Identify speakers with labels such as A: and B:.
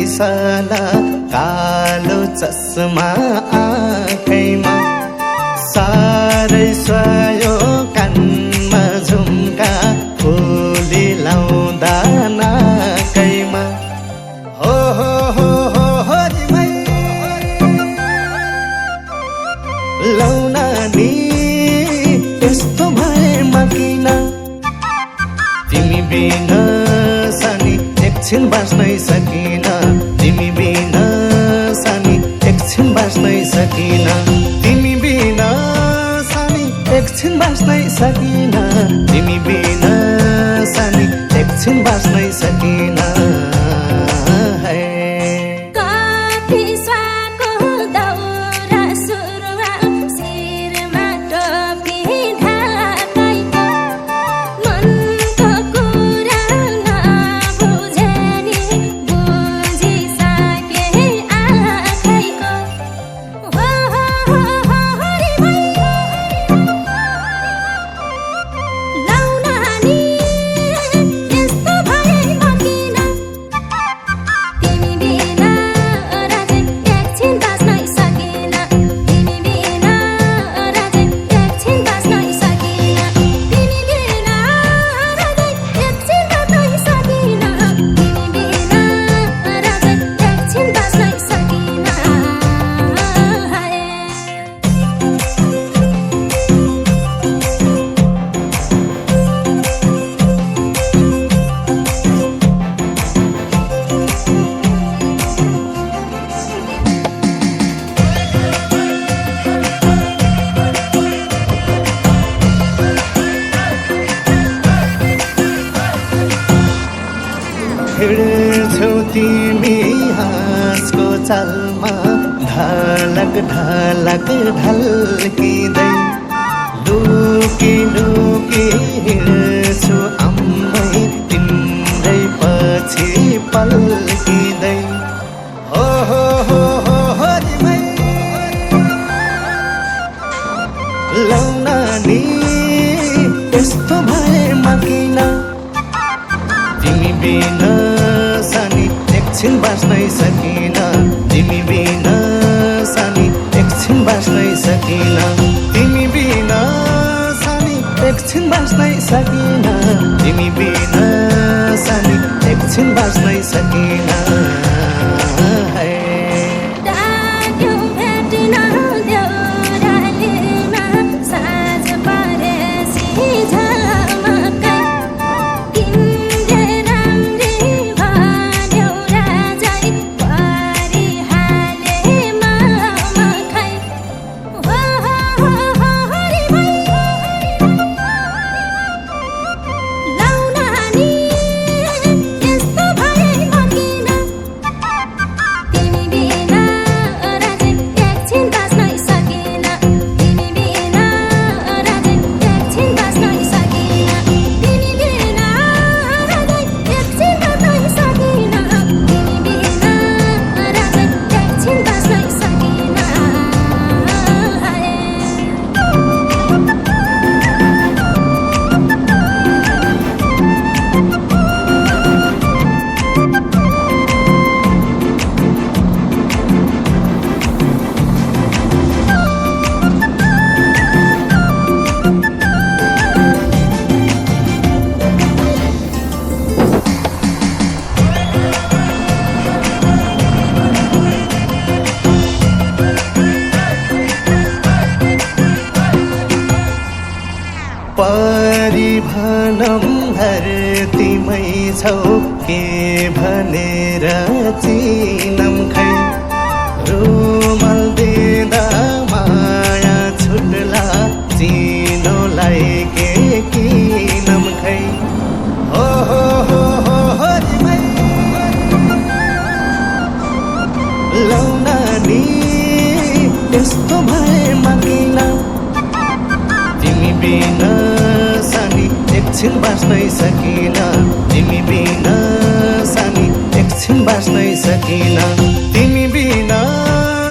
A: साला कालो चस्मा आँखैमा सारै स्वायो कानमा झुम्का फुली लाउँदा नाकैमा हो लाउना नि यस्तो भएमा किन तिमी बिना सानी एकछिन बाँच्नै सकिन तिमी बिना सानी एकछिन बाँच्नै सकिन तिमी बिना सानी एकछिन बाँच्नै सकिन तिमी बिना सानी एकछिन बाँच्नै सकिन हिँड्छौ तिमी हाँसको चालमा ढलक ढलक ढल्किँदै लुकी लुकी हिँड्छु अम्मै तिम्रै पछि पल्किँदै हो लाउना नि यस्तो भएमा किन तिमी बिना सानी एकछिन बाँच्नै सकिन तिमी बिना सानी एकछिन बाँच्नै सकिन तिमी बिना सानी एकछिन बाँच्नै सकिन तिमी बिना सानी एकछिन बाँच्नै सकिन परिभनम धरतीमै छौ के भनेर चिनम खै रुमल दिँदा माया छुट्ला चिनोलाई के किनम खै हो लाउना नि यस्तो भएमा किन तिमी बिना सानी एकछिन बाँच्नै सकिन तिमी बिना सानी एकछिन बाँच्नै सकिन